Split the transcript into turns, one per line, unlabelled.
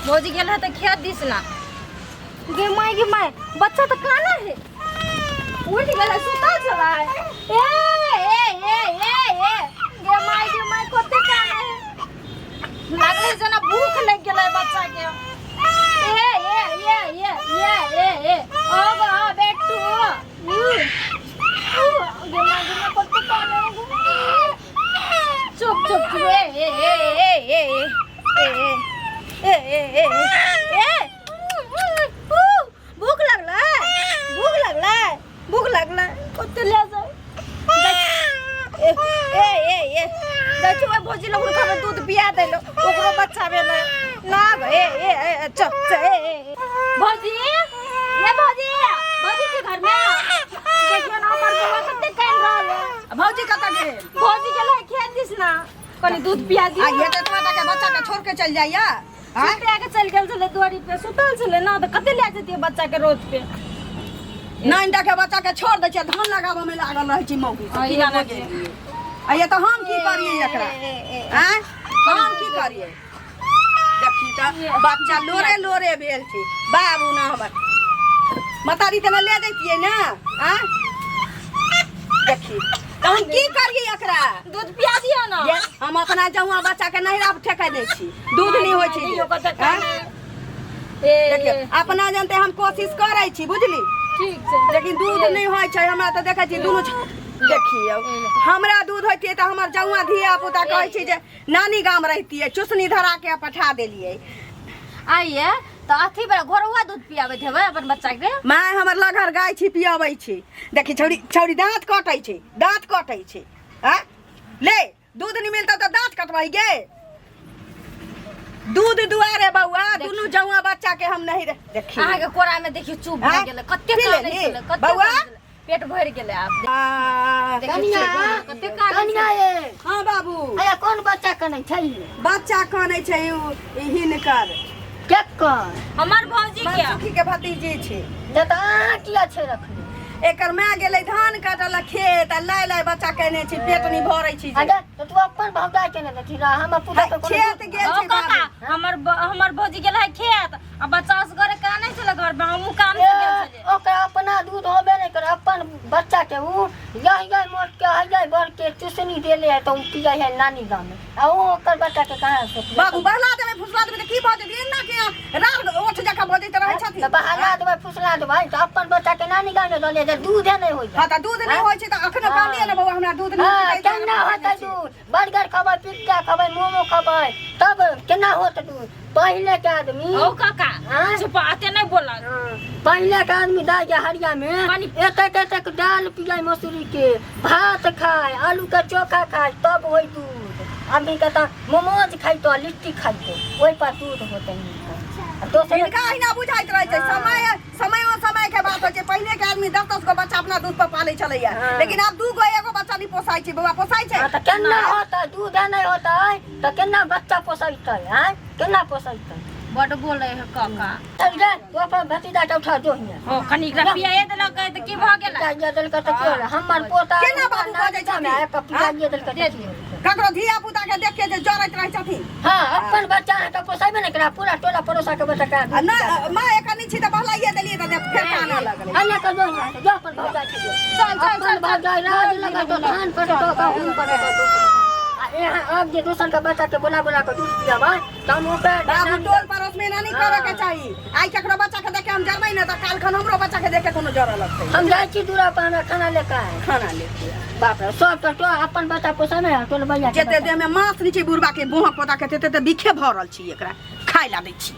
भौजी गेल है तऽ खेत दिस ना। गे माय, गे माय, बच्चा तऽ काना है, उठ गेल है, सुतल छलै। ए ए ए ए ए, गे माय, गे माय, कते काना है, लागलै जेना भूख लागि गेलै बच्चा के। ए ए ए ए ए ए ए, ओ गो बेटू, उ उ, गे माय, गे माय, कते काना है। चुप चुप चुप, ए ए ए ए ए ए ए ए ए ए ए, भूख लगलै, भूख लगलै, भूख लगलै, कते ले जाओ। ए ए ए ए, जाइ छी ओहि भौजी लग, हुनका में दूध पिया देलो, ओकरो बच्चा भेलै ना। ए ए ए, चल चल, ए ए ए। भौजी, ए भौजी, भौजी के घर में देखियो ना, हमर बौआ कते कान रहल है।
भौजी कतऽ गेल?
भौजी गेल है खेत दिस ना, कनी दूध पिया
आ
दियौ।
ये तऽ एतबा टाके बच्चा के छोड़ के चलि जाइया? आँय?
सुते के चलि गेल छलै, दुआरी पे सुतल छलै ना, तऽ कते लए जतियै बच्चा के रोड पे?
नाइन टाके बच्चा के छोड़ दै छियै, धान लगाबऽ में लागल रहै छी मौगी सब।
हाँ,
की
ये
जाने
भौजी।
गेलियै। आ ये तऽ हम की करियै एकरा? आँय, हम की करियै? देखी तऽ बच्चा लोरे लोरे भेल छै। बाबू ना, हमर मतारी तऽ ले जैतियै ने। आँय, देखी तऽ हम की करियै एकरा?
दूध पिया दियौ ना।
ये, हम अपना जौआ बच्चा के नहिरा ठेकै दै छी, दूध नहि होइ छै।
देखियौ कते
आँय?
कानै। ए।
देखियौ, अपना जानते हम कोशिश करै छी, बुझली?
ठीक छै।
लेकिन दूध नहि होइ छै हमरा। तऽ देखै छी दुनू, देखियौ, हमरा दूध होइतियै तऽ हमर जौआ धिया पुता कहै छै जे नानी गाम रहितियै, चुसनी धरा के पठा देलियै।
आइए तऽ अथी बला घोरवा दूध पियाबैत हेबै अपन बच्चा के।
माय, हमर लगहर गाय छी, पियाबै छी। देखी, छौड़ी छौड़ी दाँत कटै छै, दाँत कटै छै। आँ ले, दूध नहि मिलतौ तऽ दाँत कटबै गे दूध दुआरे। बौआ, दुनू जौआ बच्चा के हम नहीं देखी।
अहाँके कोरा में देखियौ, चुप भऽ
आँय?
गेलै। कते
पी
कानै
लेली?
छलै, कते
बौआ?
कानै छलै। पेट भरि गेलै आब।
आ,
देखियौ,
कनिया,
चुप भऽ गेलै, कते कानै
कनिया
छलै।
ये।
हाँ बाबू।
अया, कोन बच्चा कनै छै?
बच्चा कानै छै ई हिनकर।
केकर?
हमर भौजी के।
मनसुखी के भतीजी छै।
तऽ अहाँ किया छै रखने?
एकर माय गेलै धान काटल खेत आ लाय लाय बच्चा केने छै, पेट नहि भरै छै जे।
अरे, तऽ तू अपन भौजाई के ने देखी रह, हमर पुतोह के कोनो
खेत गेल
ओ
छै
काका,
बाबू।
हमर भौजी गेल है खेत आ बच्चा असगरे कानै छलै घर में, हमहूँ काम से गेल छलियै।
ओकरा अपना दूध होबे नहि करे, अपन बच्चा के उ यही यही मोट के है बढ़ के चुसनी देले है, तऽ उ पियै है नानी गाम में, आ उ ओकर बच्चा के कहाँ से पियै?
बाबू, बहला देबै, फुसला देबै तऽ की भऽ जेतै? एना के राड़ ओठ जकाँ बजैत रहै छथिन।
तऽ बहला देबै, फुसला देबै तऽ अपन बच्चा के नानी गाम में दले जे दूधे नहि होइ।
हाँ, तऽ दूध नहि होइ छै तऽ अखनो कहलियै ने बौआ, हमरा दूध नहि
हाँ
होइतै, ताहि
केना
दुआरे
होतै दूध? बर्गर खबै, पिज्जा खबै, मोमो खबै, तब केना होत दूध? पहिले के आदमी
ओ काका।
हाँ?
चुप, अते नहि बोलत।
पहिले के आदमी दाइ के हरिया में एतेक एतेक दाल पियै, मसूरी के भात खाय, आलू के चोखा खाय, तब होय दूध। अभी के तऽ मोमोज खाइतो, लिट्टी खाइतो, ओहि पर दूध होतै आ दोसर।
हिनका अहिना बुझाइत रहै छै। समय समयो समय के बात होइ छै। पहिने के आदमी 10 10 गो बच्चा अपना दूध पर पालै छलैया, लेकिन आब दू गो एगो बच्चा नहि पोसाइ छै बौआ, पोसाइ छै?
हाँ, तऽ केना होतै? दूध नहि होतै तऽ केना बच्चा पोसैतै? आँय, केना पोसैतै?
बड बोलै है काका।
चल गे, तू अपन भतीजा के उठा जो हियाँ।
हो, कनि एकरा पियाए देलक तऽ की भऽ गेलै?
पियाइए देलकै तऽ की होलै? हमर पोता
केना बाबू बजै छथिन?
पियाइए देलकै तऽ की होलै?
ककरो धिया पुता के देख के जे जरैत रहै छथिन।
हाँ, अपन बच्चा अहाँके पोसेबे नहि करा, पूरा टोला पड़ोसा के बच्चा के।
आ नहि माँ, एकर छी तऽ बहलाइए देलियै तऽ फेर कानऽ लगलै।
अने के जो हियाँ, जो अपन भौजाई के जो।
चल चल।
अपन
चल।
भौजाई राज लगा तो धान कटतो, गहूम कटतो, आ यहाँ आब जे दोसर के बच्चा के बोला बोला के दूध पियाबै तऽ हम ओकरा
बाबू, टोल पड़ोस में एना नहीं करे के चाही। आइ ककरो बच्चा के देख के हम जरबै ने तऽ काल खन हमरो बच्चा के देख के कोनो जरऽ लगतै।
हम जाइ छी दूरा पर, हमरा खाना लेके आए।
खाना लेके आए।
बाप रे, सब तऽ तो अपन बच्चा पोसै ने टोल भैया के
जते
बच्चा।
देह में मांस नहि छै बुढ़बा के, बोहक पोता के, तेते तऽ बिखे भरल छी। एकरा खाय ला दै छी।